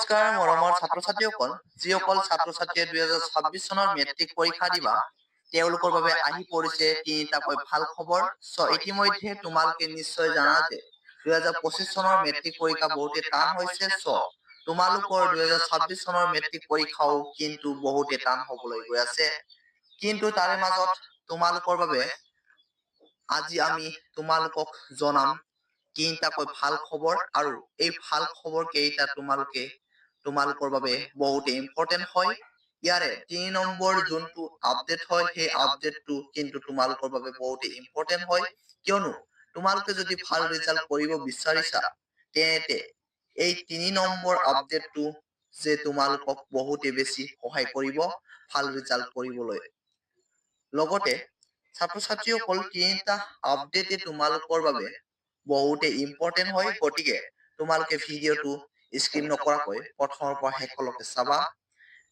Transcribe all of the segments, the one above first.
নমস্কাৰ মৰমৰ ছাত্ৰ ছাত্ৰীসকল। যিসকল ছাত্ৰ ছাত্ৰীয়ে 2026 চনৰ মেট্ৰিক পৰীক্ষা দিবা, তেওঁলোকৰ বাবে আহি পৰিছে তিনিটাকৈ ভাল খবৰ। চ' ইতিমধ্যে তোমালোকে নিশ্চয় জানা যে 2025 চনৰ মেট্ৰিক পৰীক্ষা বহুতে টান হৈছে। চ' তোমালোকৰ 2026 চনৰ মেট্ৰিক পৰীক্ষাও কিন্তু বহুতে টান হবলৈ গৈ আছে। কিন্তু তাৰে মাজত তোমালোকৰ বাবে আজি আমি তোমালোকক জনাম তিনিটাকৈ ভাল খবৰ আৰু এই ভাল খবৰ কেইটা তোমালোকৰ বাবে বহুতে ইম্পৰ্টেণ্ট হয়। ইয়াৰে 3 নম্বৰ যোনটো আপডেট হয়, সেই আপডেটটো কিন্তু তোমালোকৰ বাবে বহুতে ইম্পৰ্টেণ্ট হয়। কিয়নো তোমালোকে যদি ভাল ৰিজাল্ট কৰিব বিচাৰিছা, তেন্তে এই 3 নম্বৰ আপডেটটো যে তোমালোকক বহুতে বেছি সহায় কৰিব ভাল ৰিজাল্ট কৰিবলৈ। লগতে ছাত্ৰ ছাত্ৰীসকল, তিনিটা আপডেটে তোমালোকৰ বাবে বহুতে ইম্পৰ্টেণ্ট হয়। গতিকে তোমালোকে ভিডিঅ'টো স্কিপ নকৰাকৈ প্ৰথমৰ পৰা শেষলৈকে চাবা,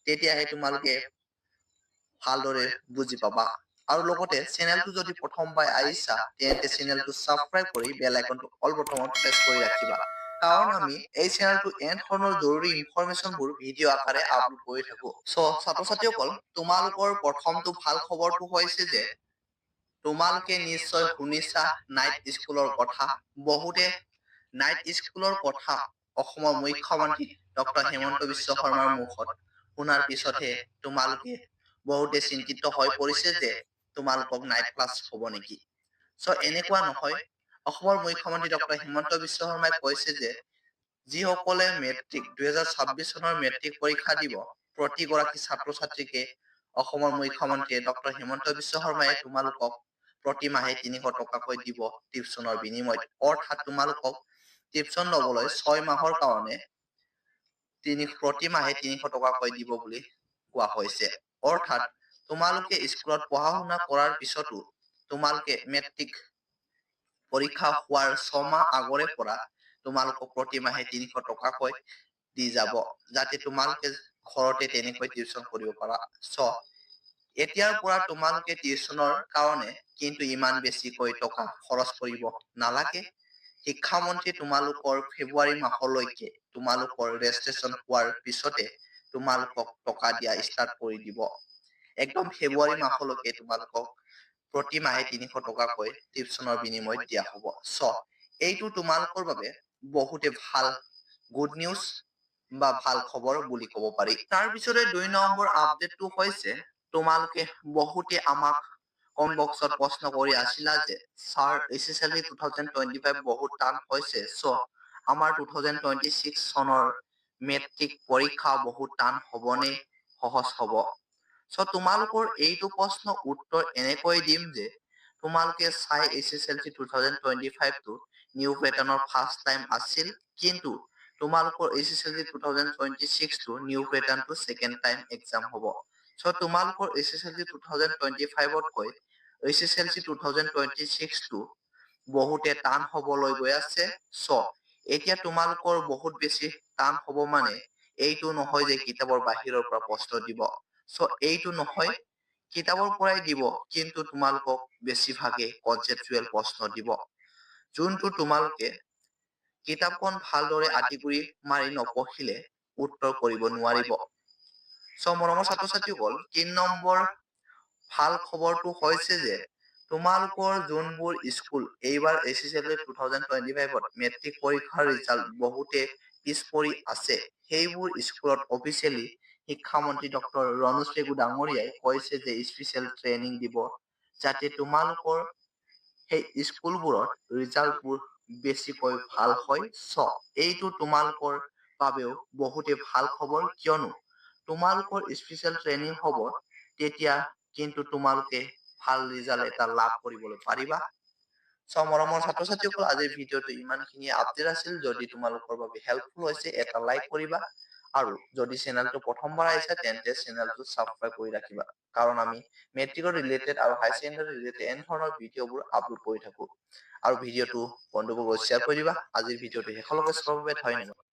তেতিয়াহে তোমালোকে ভালদৰে বুজি পাবা। আৰু লগতে চেনেলটো যদি প্ৰথমবাৰ আহিছা, তেন্তে চেনেলটো ছাবস্ক্ৰাইব কৰি বেল আইকনটো অল বটনত প্ৰেছ কৰি ৰাখিবা, কাৰণ আমি এই চেনেলটো এনেধৰণৰ জৰুৰী ইনফৰমেশ্যনবোৰ ভিডিঅ' আকাৰে আপলোড কৰি থাকো। চ' ছাত্ৰ ছাত্ৰীসকল, তোমালোকৰ প্ৰথমটো ভাল খবৰটো হৈছে যে তোমালোকে নিশ্চয় শুনিছা নাইট স্কুলৰ কথা। বহুতে নাইট স্কুলৰ কথা অসমৰ মুখ্যমন্ত্ৰী ডক্টৰ হিমন্ত বিশ্ব শৰ্মাৰ মুখত শুনাৰ পিছতহে তোমালোকে বহুতে চিন্তিত হৈ পৰিছে যে তোমালোকক নাইট ক্লাছ হ'ব নেকি। চ' এনেকুৱা নহয়। অসমৰ মুখ্যমন্ত্ৰী ডক্টৰ হিমন্ত বিশ্ব শৰ্মাই কৈছে যে যিসকলে 2026 চনৰ মেট্ৰিক পৰীক্ষা দিব, প্ৰতিগৰাকী ছাত্ৰ ছাত্ৰীকে অসমৰ মুখ্যমন্ত্ৰীয়ে ডক্টৰ হিমন্ত বিশ্ব শৰ্মাই তোমালোকক প্ৰতি মাহে 300 টকাকৈ দিব টিউচনৰ বিনিময়ত। অৰ্থাৎ তোমালোকক টিউচন ল'বলৈ 6 মাহৰ কাৰণে প্ৰতি মাহে 300 টকাকৈ দিব বুলি কোৱা হৈছে। অৰ্থাৎ তোমালোকে স্কুলত পঢ়া শুনা কৰাৰ পিছতো তোমালোকে মেট্ৰিক পৰীক্ষা হোৱাৰ 6 মাহ আগৰে পৰা তোমালোকক প্ৰতি মাহে 300 টকাকৈ দি যাব, যাতে তোমালোকে ঘৰতে তেনেকৈ টিউচন কৰিব পাৰা। চ' এতিয়াৰ পৰা তোমালোকে টিউচনৰ কাৰণে কিন্তু ইমান বেছিকৈ টকা খৰচ কৰিব নালাগে। শিক্ষামন্ত্ৰী তোমালোকৰ ফেব্ৰুৱাৰী মাহলৈকে তোমালোকৰ ৰেজিষ্ট্ৰেচন হোৱাৰ পিছতে তোমালোকক টকা দিয়া ষ্টাৰ্ট কৰি দিব। একদম ফেব্ৰুৱাৰী মাহলৈকে তোমালোকক প্ৰতি মাহে 300 টকাকৈ টিউচনৰ বিনিময়ত দিয়া হ'ব। চ' এইটো তোমালোকৰ বাবে বহুতে ভাল গুড নিউজ বা ভাল খবৰ বুলি ক'ব পাৰি। তাৰপিছতে 2 নম্বৰ আপডেটটো হৈছে, তোমালোকে বহুতে আমাক কমেণ্ট বক্সত প্ৰশ্ন কৰি আছিলা যে ছাৰ, এইচএছএলচি 2025 বহুত টান হৈছে, চ' আমাৰ 2026 চনৰ মেট্ৰিক পৰীক্ষা বহুত টান হ'বনে সহজ হ'ব? চ' তোমালোকৰ এইটো প্ৰশ্ন উত্তৰ এনেকৈ দিম যে তোমালোকে চাই এইচএছএলচি 2025টো নিউ পেটাৰ্ণৰ ফাৰ্ষ্ট টাইম আছিল, কিন্তু তোমালোকৰ এইচএছএলচি 2026টো নিউ পেটাৰ্ণটো ছেকেণ্ড টাইম এক্সাম হ'ব। চ' তোমালোকৰ এইচএছএলচি 2025তকৈ এইচএছএলচি 2026টো বহুতে টান হ'বলৈ গৈ আছে। চ' এতিয়া তোমালোকৰ বহুত বেছি টান হ'ব মানে এইটো নহয় যে কিতাপৰ বাহিৰৰ পৰা প্ৰশ্ন দিব। চ' এইটো নহয়, কিতাপৰ পৰাই দিব, কিন্তু তোমালোকক বেছিভাগে কনচেপচুৱেল প্ৰশ্ন দিব, যোনটো তোমালোকে কিতাপখন ভালদৰে আঁতিগুৰি মাৰি নপঢ়িলে উত্তৰ কৰিব নোৱাৰিব। চ' মৰমৰ ছাত্ৰ ছাত্ৰীসকল, 3 নম্বৰ ভাল খবৰটো হৈছে যে তোমালোকৰ যোনবোৰ স্কুল এইবাৰ এইচএছএলচি 2025ত মেট্ৰিক পৰীক্ষাৰ ৰিজাল্ট বহুতে পিছ পৰি আছে, সেইবোৰ স্কুলত অফিচিয়েলি শিক্ষামন্ত্ৰী ডক্টৰ ৰণোজ পেগু ডাঙৰীয়াই কৈছে যে স্পেচিয়েল ট্ৰেইনিং দিব, যাতে তোমালোকৰ সেই স্কুলবোৰত ৰিজাল্টবোৰ বেছিকৈ ভাল হয়। চ' এইটো তোমালোকৰ বাবেও বহুতে ভাল খবৰ, কিয়নো তোমালোকৰ স্পেচিয়েল ট্ৰেইনিং হ'ব, তেতিয়া কিন্তু তোমালোকে ভাল ৰিজাল্ট এটা লাভ কৰিবলৈ পাৰিবা। চ' মৰমৰ ছাত্ৰ ছাত্ৰীসকল, আজিৰ ভিডিঅ'টো ইমানখিনি আপডেট আছিল। যদি তোমালোকৰ বাবে হেল্পফুল হৈছে, এটা লাইক কৰিবা আৰু যদি চেনেলটো প্ৰথমবাৰ আহিছা, তেন্তে চেনেলটো ছাবস্ক্ৰাইব কৰি ৰাখিবা, কাৰণ আমি মেট্ৰিকৰ ৰিলেটেড আৰু হাই ছেকেণ্ডাৰী ৰিলেটেড এনেধৰণৰ ভিডিঅ'বোৰ আপলোড কৰি থাকো। আৰু ভিডিঅ'টো বন্ধুবৰ্গক শ্বেয়াৰ কৰি দিবা। আজিৰ ভিডিঅ'টো শেষলৈকে চোৱাৰ বাবে ধন্যবাদ।